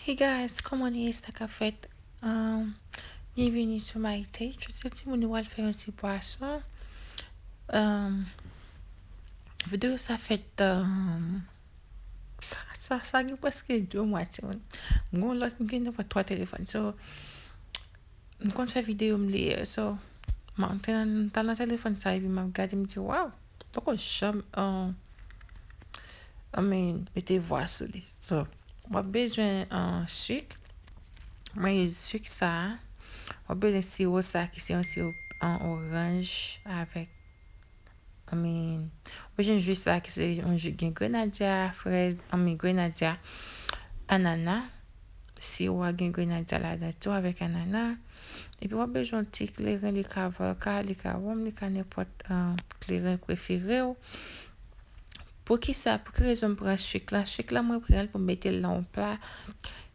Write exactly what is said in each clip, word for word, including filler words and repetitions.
Hey guys, kòman nou ye? Sa k ap fèt? Um, bienvenue to my take. Jodi a timoun, nou pral fè yon ti bwason. Um, videyo sa fèt, um, sa, sa, sa gen prèske de mwa, timoun. M gon lòt, m gen nenpòt twa telefòn. So, m konn fè videyo m leyè. So, m te nan, m t al nan telefòn sa epi m ap gade, m di, waw, m poko janm, um, I mean, mete vwa sou li. So, w ap bezwen, uh, sik. Mwen use sik sa a. W ap bezwen siwo sa a ki se yon siwo, uh, oranj avèk, I mean, w ap bezwen ji sa a ki se yon ji gen grenadya, frèz, I mean, grenadya, anana. Siwo a gen grenadya ladan tou avèk anana. Epi w ap bezwen yon ti kleren, li ka vòdka, li ka wonm, li ka nenpòt, uh, kleren prefere w. Poukisa, pou ki rezon m pran sik la? Sik la, mwen pran l pou m mete l nan yon pla,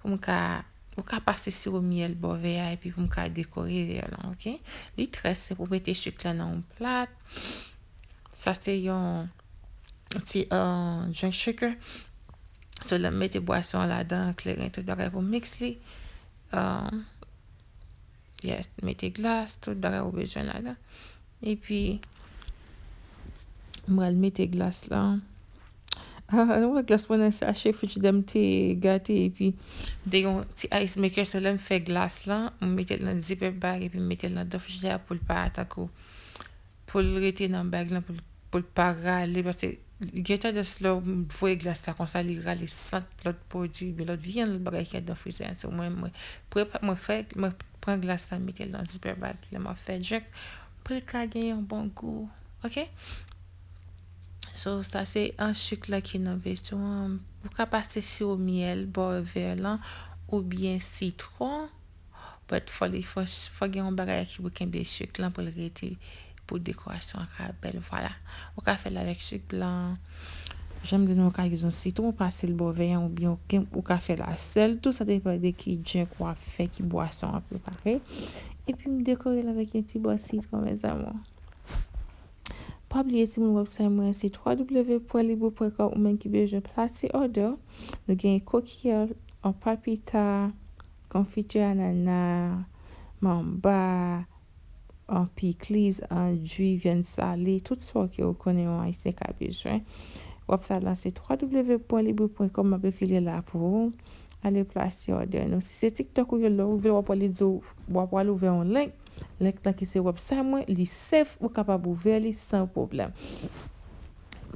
pou m ka, ou ka pase siwo myèl bò vè a, epi pou m ka dekore vè lan, oke? Li trè senp, ou mete sik la nan yon plat. Sa se yon, yon ti, uh, drink shaker. So, lè m mete bwason an ladan, kleren, tout bagay pou m mix li. Uh, yes, mete glas, tout bagay ou bezwen ladan. Epi, m pral mete glas la. Ah, nou wè glas mwen nan sache, frijidè m te gate, epi m te gen yon ti ice maker, so lè m fè glas la, m mete l nan zipper bag, epi m mete l nan frijidè pou l pa tankou, pou l rete nan bag lan, pou l, pou l pa rale, paske li gen tandans lè w voye glas la konsa, li rale sant lòt pwodui, oubyen lòt vyann, lòt bagay ki anndan frijidè a. So, mwen, mwen, prepa-, mwen fè, mwen pran glas la, mete l nan zipper bag, lè m ap fè drink, pou l ka gen yon bon gou, oke? So, sa se an sik la ki nan veso an. Ou ka pase siwo myèl bò vè lan, oubyen sitwon. But fò li, fò, fò gen yon bagay ki pou kenbe sik lan pou l rete, pou dekorasyon an ka bèl, vwala. Ou ka fè l avèk sik blan. Jan m di nou, ou ka use yon sitwon, pase l bò vè an, oubyen ou ken-, ou ka fè l a sèl tou, sa depann de ki drink w ap fè, ki bwason w ap prepare. Epi m dekore l avèk yon ti bò sitwon, mes amours. Pa bliye, timoun, website mwen se w w w pwen libou pwen kòm. Ou menm ki bezwen plase order, nou gen kokiya, an papita, konfiti anana, manba, an pikliz, an ji, vyann sale, tout sa ke w konnen yon Ayisyen ka bezwen. Website lan se w w w pwen libou pwen kòm, m ap ekri li la pou ou. Ale plase order nou. Si se TikTok ou ye, lè w ouvri, w ap wè li di w, w ap wè l ouvè yon link. Link lan ki se website mwen, li safe, ou kapab ouvè li san pwoblèm.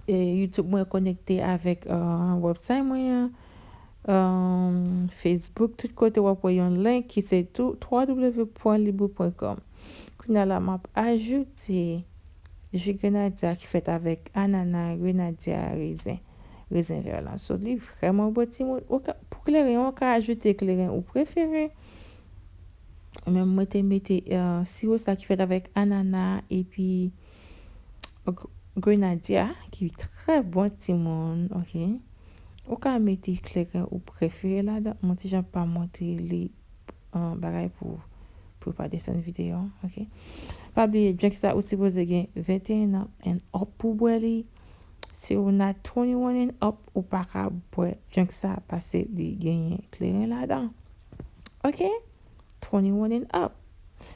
E YouTube mwen konekte avèk, uh, website mwen an, um, Facebook, tout kote w ap wè yon link ki se tou w w w pwen libou pwen kòm. Kounye a la, m ap ajoute ji grenadya ki fèt avèk anana, grenadya, rezen, rezen vè lan. So, li vrèman bon, timoun. Ou ka, pou kleren, ou ka ajoute kleren ou prefere. Men mwen te mete, uh, siwo sa ki fèt avèk anana epi g-, grenadya, ki trè bon, timoun, oke? Ou ka mete kleren ou prefere ladan. Mwen ti jan pa montre li, uh, bagay pou, pou pa desann videyo an, oke? Pa bliye, drink sa ou sipoze gen venteyen an and up pou bwè li. Si ou not twenty-one and up, ou pa ka bwè drink sa, paske li genyen kleren ladan. Oke? Twenty-one and up.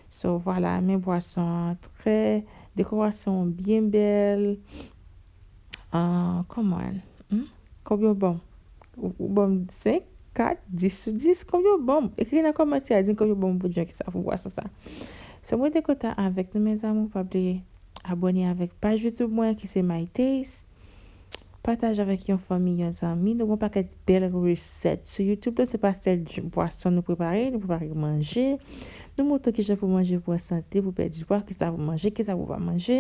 So, vwala, men bwason an trè, dekorasyon an byen bèl. Ah, come on. Hmm? Konbyen w ban m? Ou, ou ban m senk, kat, dis sou dis, konbyen w ban m? Ekri nan kòmantè a, di m konbyen w ban m pou drink sa, pou bwason sa. Se mwen te kontan avèk nou, mes amours, pa bliye abòne avèk paj YouTube mwen ki se My Taste. Pataje avèk yon fanmi, yon zanmi. Nou gen yon pakèt bèl resèt sou YouTube la. Se pa sèl dj-, bwason nou prepare, nou prepare manje. Nou montre w kijan pou manje pou an sante, pou pèdi pwa, kisa pou manje, kisa pou pa manje.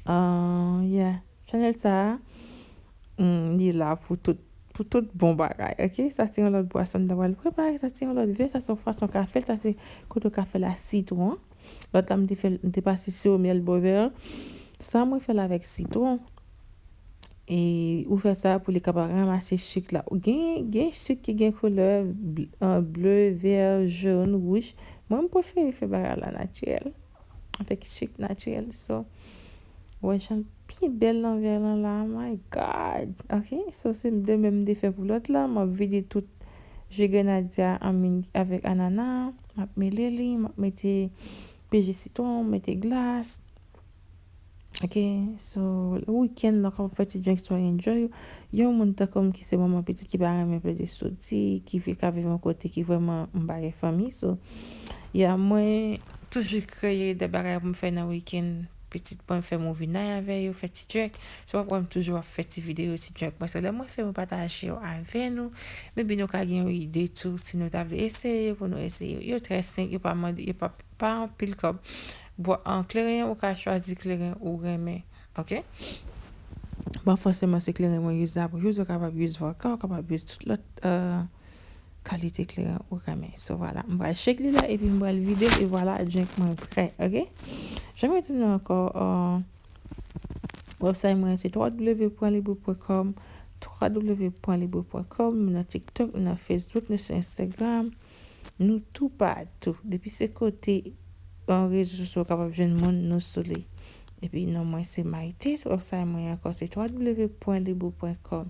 Ah, yeah. Chanèl sa a, hmm, li la pou tout, pou tout bon bagay, oke? Sa se yon lòt bwason m ta pral prepare, sa se yon lòt vè, sa se yon fason w ka fè l, sa se kote w ka fè l a sitwon. Lòt la, m te fè l, m te pase siwo myèl bò vè an. Sa, mwen fè l avèk sitwon. E ou fè sa pou li kapab ranmase sik la. Ou gen, gen sik ki gen koulè bl-, an ble, vè, jòn, wouj. Mwen, m prefere fè bagay la natirèl. Avèk sik natirèl. So, wè jan l pi bèl nan vè lan la. My God! Oke? So, se de menm m te fè pou lòt la. M ap vide tout Ji grenadya anmin avèk anana, m ap mele li, m ap mete peji sitwon, mete glas. Ok, so weekend la w kapab fè ti drink, so enjoy. Yon moun tankou m ki se manman pitit ki pa renmen plede soti, ki vi ka viv yon kote ki vrèman m pa gen fanmi, so yeah, mwen toujou kreye de bagay pou m fè nan weekend. Pitit mwen fè movie night avè yo, fè ti drink. So w ap wè m toujou ap fè ti videyo ti drink mwen. So lè mwen fè mwen pataje yo avè nou, maybe nou ka gen yon ide tou si nou ta vle eseye pou nou eseye. Yo trè senp, yo pa mande, yo pa pa anpil kòb. Bwa an kleren, ou ka chwazi kleren ou renmen. Ok? Bon, fòseman se kleren mwen use la pou use, ou kapab use vodka, ou kapab use tout lòt uh, kalite kleren ou renmen. So vwala, m pral shake li la epi m pral vide e vwala, drink mwen prè. Ok? Jan mwen di nou ankò, uh, website mwen se w w w pwen libou pwen kòm, w w w pwen libou pwen kòm, m nan TikTok, m nan Facebook, m sou Instagram. Nou toupatou. Depi se kote yon rezo sosyo w kapab jwenn moun, nou sou li. Epi non mwen se Mayte, sou website mwen ankò se w w w pwen libou pwen kòm.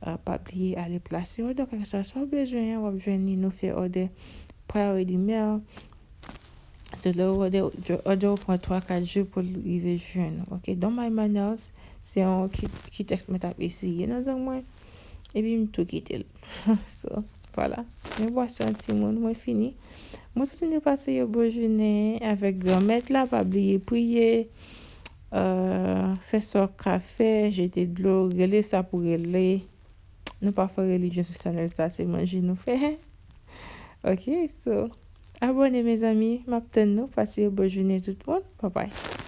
Uh, pa bliye ale plase òdè, kèlkeswa sa w bezwen an, w ap jwenn li, nou fè òdè priority mail. Se lè w òdè, òdè w pran twa kat jou pou l rive jwenn ou. Ok, don't mind my nails, se yon ki, ki tèks mwen t ap eseye nan zong mwen, epi m tou kite l. So, vwala. Men bwason an timoun, mwen fini. Mwen swete nou pase yon bon jounen avèk Granmèt la, pa bliye priye, uh, fè sa w ka fè, jete dlo, rele sa pou rele. Nou pa fè relijyon sou chanèl sa, se manje nou fè. Ok, so, abòne mezanmi, m ap tann nou, pase yon bon jounen tout moun, bye bye.